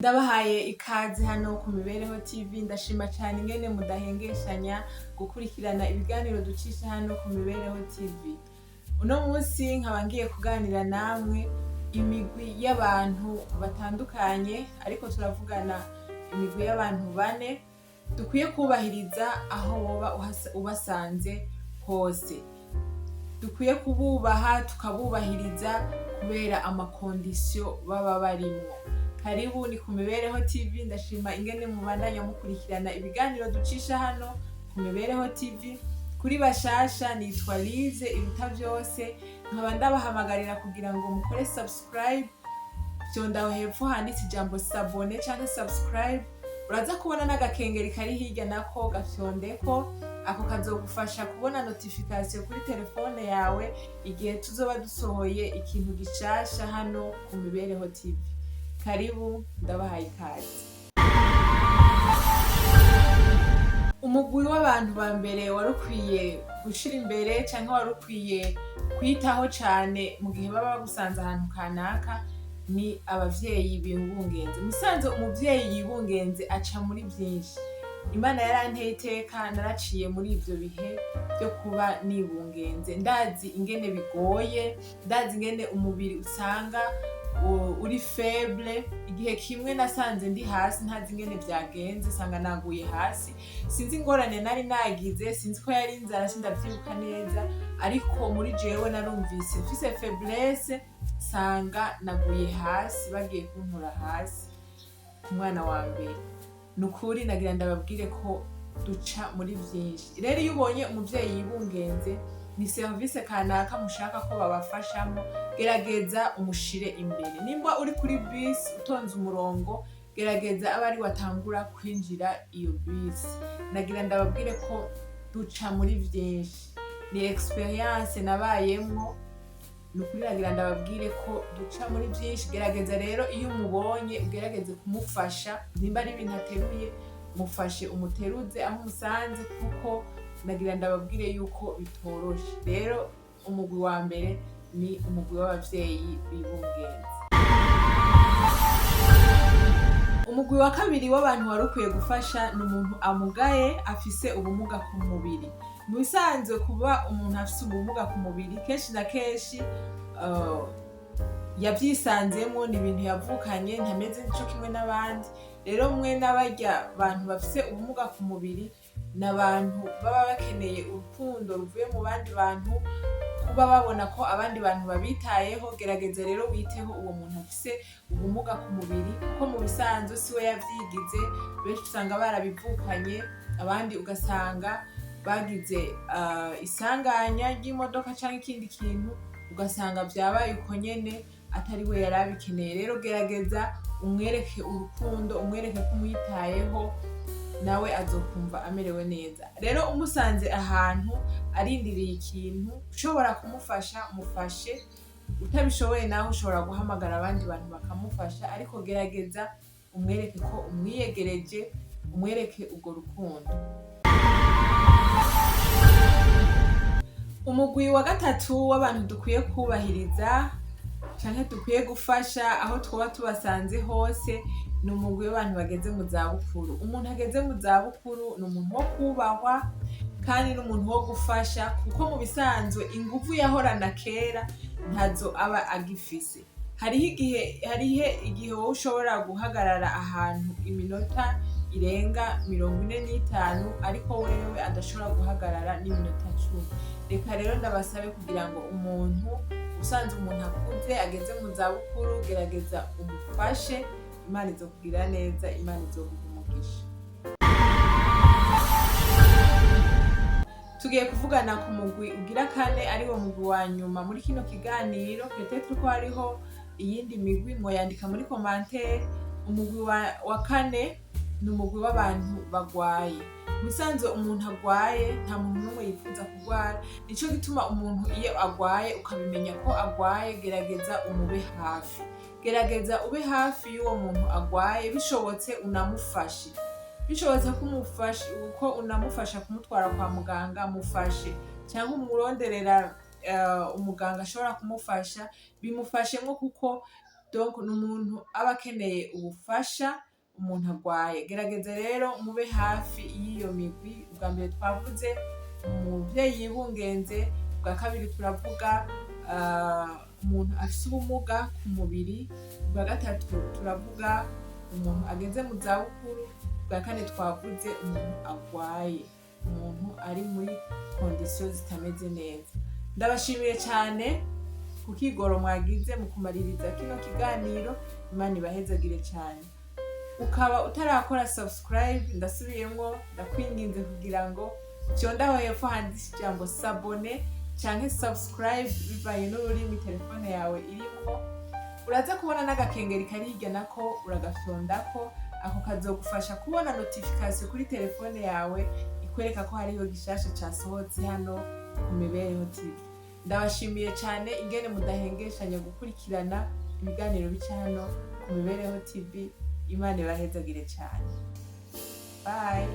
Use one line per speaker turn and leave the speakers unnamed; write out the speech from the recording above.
Ndabahaye ikaze hano ku Mibereho TV. Ndashima cyane ingene mudahengeshanya gukurikirana ibiganiro ducisha hano ku Mibereho TV. Uno munsi nkaba ngiye kuganira namwe imigwi y'abantu batandukanye, ariko turavugana imigwi y'abantu bane dukwiye kubahiriza aho woba ubasanze hose. Dukwiye kububaha, tukabubahiriza kubera ama conditions baba barimwo. Karibu, ni ku Mibereho TV. Ndashima ingene mubandanya mukurikirana ibiganiro ducisha hano ku Mibereho TV. Kuri bashasha, nitwa Lize Iruta Byose, nkaba ndabahamagarira kugira ngo mukore subscribe. Fyonda aho hepfo handitse ijambo "s'abonner" cyangwa "subscribe", uraza kubona n'agakengeri kari hirya, nako gafyondeko. Ako kazogufasha kubona notification kuri telefone yawe igihe tuzoba dusohoye ikintu gishasha hano ku Mibereho TV. Karibu, ndabahaye ikaze. Umugwi w'abantu ba mbere wari ukwiye gushira imbere cyangwa wari ukwiye kwitaho cyane mu gihe baba bagusanze ahantu kanaka ni abavyeyi bibungenze. Musanze umuvyeyi yibungenze aca muri byinshi. Imana yaranteye iteka, naraciye muri ivyo bihe byo kuba nibungenze. Ndazi ingene bigoye, ndazi ingene umubiri usanga uri faible. Igihe kimwe nasanze ndi hasi, ntazi ingene vyagenze, sanga naguye hasi. Sinzi ingorane nari nagize, sinzi ko yari inzara, sindavyibuka neza, ariko muri jewe narumvise mfise faiblesse, sanga naguye hasi, bagiye kuntura hasi ku mwana wa mbere. Ni ukuri nagira ndababwire ko duca muri byinshi. Rero iyo ubonye umuvyeyi yibungenze, ni serivisi kanaka mushaka ko babafashamo, gerageza umushire imbere. Nimba uri kuri bisi utonze umurongo, gerageza abe ari watangura kwinjira iyo bisi. Nagira ndababwire ko duca muri byinshi, ni expérience nabayemwo. Ni ukuri nagira ndababwire ko duca muri byinshi. Gerageza rero, iyo umubonye ugerageze kumufasha. Nimba ari ibintu ateruye, mufashe umuteruze aho umusanze, kuko nagira ndababwire yuko bitoroshe. Rero umugwi wa mbere ni umugwi w'abavyeyi bibungenze. Umugwi wa kabiri w'abantu wari ukwiye gufasha ni umuntu amugaye, afise ubumuga ku mubiri. Mu bisanzwe, kuba umuntu afise ubumuga ku mubiri, kenshi na kenshi yavyisanzemwo, ni ibintu yavukanye, ntameze nico kimwe n'abandi. Rero mwe n'abarya bantu bafise ubumuga ku mubiri ni abantu baba bakeneye urukundo ruvuye mu bandi bantu, kuba babona ko abandi bantu babitayeho. Gerageza rero witeho uwo muntu afise ubumuga ku mubiri, kuko mu bisanzwe siwe yavyigize. Benshi usanga barabivukanye, abandi ugasanga bagize isanganya ry'imodoka canke ikindi kintu, ugasanga vyabaye uko nyene, atari we yari abikeneye. Rero gerageza umwereke urukundo, umwereke ko umwitayeho, nawe azokumva amerewe neza. Rero umusanze ahantu arindiriye ikintu, ushobora kumufasha, mufashe. Utabishoboye nawe, ushobora guhamagara abandi bantu bakamufasha, ariko gerageza umwereke ko umwiyegereje, umwereke urwo rukundo. Umugwi wa gatatu w'abantu dukwiye kubahiriza canke dukwiye gufasha aho twoba tubasanze hose ni umugwi w'abantu bageze mu zabukuru. Umuntu ageze mu zabukuru ni umuntu wo kubahwa kandi ni umuntu wo gufasha, kuko mu bisanzwe inguvu yahorana kera ntazo aba agifise. Hariho igihe wowe ushobora guhagarara ahantu iminota irenga 45, ariko wewe adashobora guhagarara n'iminota 10. Reka rero ndabasabe kugira ngo umuntu usanze, umuntu akuze ageze mu zabukuru, gerageza umufashe. Imana izokugirira neza, Imana izoguha umugisha. Tugiye kuvugana ku mugwi ugira kane, ari wo mugwi wa nyuma muri kino kiganiro. Peut-être ko hariho iyindi migwi, mwoyandika muri commentaire. Umugwi wa kane ni umugwi w'abantu bagwaye. Musanzwe umuntu agwaye, nta muntu n'umwe yifuza kurwara. Nico gituma umuntu iyo agwaye, ukabimenya ko agwaye, gerageza umube hafi. Gerageza ube hafi y'uwo muntu agwaye, bishobotse unamufashe. Bishobotse ko umufasha, ko unamufasha kumutwara kwa muganga, mufashe, cyangwa umuronderera umuganga ashobora kumufasha, bimufashemwo, kuko Donc ni umuntu aba akeneye ubufasha, umuntu agwaye. Gerageza rero mube hafi y'iyo migwi. Ubwa mbere twavuze umuvyeyi yibungenze, ubwa kabiri turavuga umuntu afise ubumuga ku mubiri, ubwa gatatu turavuga umuntu ageze mu zabukuru, ubwa kane twavuze umuntu agwaye, umuntu ari muri conditions zitameze neza. Ndabashimiye cyane ku kigoro mwagize mu kumaririza kino kiganiro. Imana ibahezagire cyane. Ukaba utarakora subscribe, ndasubiyemwo, ndakwinginze kugira ngo ufyonde aho hepfo handitse ijambo "s'abonner" canke "subscribe", bivanye n'ururimi telefone yawe irimwo. Uraza kubona n'agakengeri kari hirya, nako uragafyondako. Ako kazogufasha kubona notification kuri telefone yawe ikwereka ko hariho gishasha casohotse hano ku Mibereho TV. Ndabashimiye cyane ingene mudahengeshanya gukurikirana ibiganiro bica hano ku Mibereho TV. Imana ibahezagire cyane. Bye.